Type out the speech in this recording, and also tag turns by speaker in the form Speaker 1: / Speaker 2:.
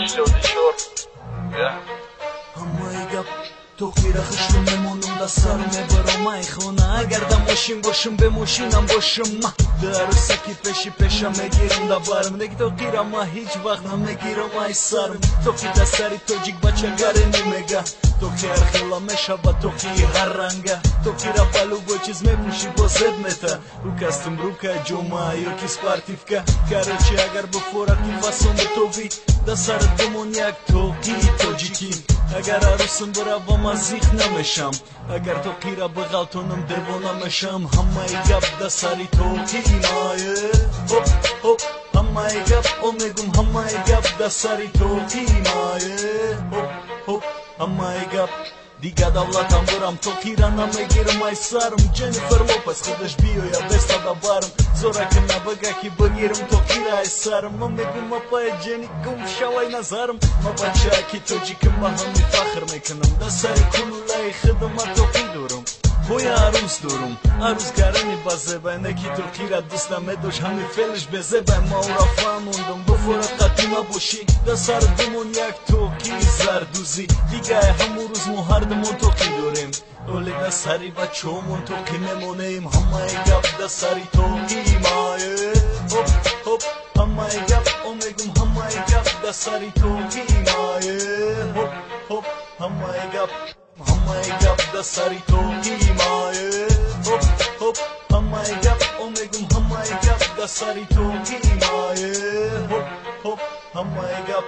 Speaker 1: 84.
Speaker 2: Ҳамаи гап тоқира хушрӯ мемонам, да сар мебарам ай хона. Агар да мошин бошам, бе мошинам бошам, ма дарусаки пеши пеша мегирам да барм. Неки тоқира ма ҳеҷ вақт намегирам ай сарм. Тоқи да сари тоҷик бачагаре немега, тоқи ҳархела мешава, тоқи ҳар ранга. Тоқира ба любой чиз мепӯшӣ, бо зеб мета рӯ костюм, рука ҷома ёки спортивка. Короче, агар бифорад ки фасон битовӣ, да сарат бимон як тоқии тоҷикӣ. Агар арӯсам биравам, аз зиқ намешам, агар тоқира биғалтонам, девона мешам. Ҳамаи гап да сари тоқии мае, ҳоп, ҳоп, ҳамаи гап о мегум, ҳамаи гап да сари тоқии мае, ҳоп, ҳоп, ҳамаи гап. Дига давлатам бурам, тоқира намегирам ай сарм. Ҷеннифер Лопес худаш биёя бестада барм, зорака набага ки бигирам тоқира ай сарм. Ма мегум: «Апай Ҷени, гум шавай назарм». Ма бачаки тоҷикам, ба ҳами фахр мекунам, да сари кулулаи худам ма тоқӣ дорам. Боя арӯс дорум, арӯс гарани базебай, не ки тоқира дӯст намедошт, ҳами фелиш безебай. Ма ӯра фаҳмондам: буфорад қатима бошӣ, да сар бимон як тоқии зардӯзӣ. Дигай ҳамун рӯз мо ҳардумон тоқӣ дорем, оле да сари бачаҳомон тоқӣ мемонем. Ҳамаи гап да сари тоқии мае, ҳоп, ҳоп, ҳамаи гап о мегум, ҳамаи гап да сари тоқии мае, ҳоп, ҳоп, ҳамаи гап. Ҳамаи гап да сари тоқии мае, ҳоп, ҳоп, ҳамаи гап о мегум, ҳамаи гап да сари тоқии мае, ҳоп, ҳоп, ҳамаи гап.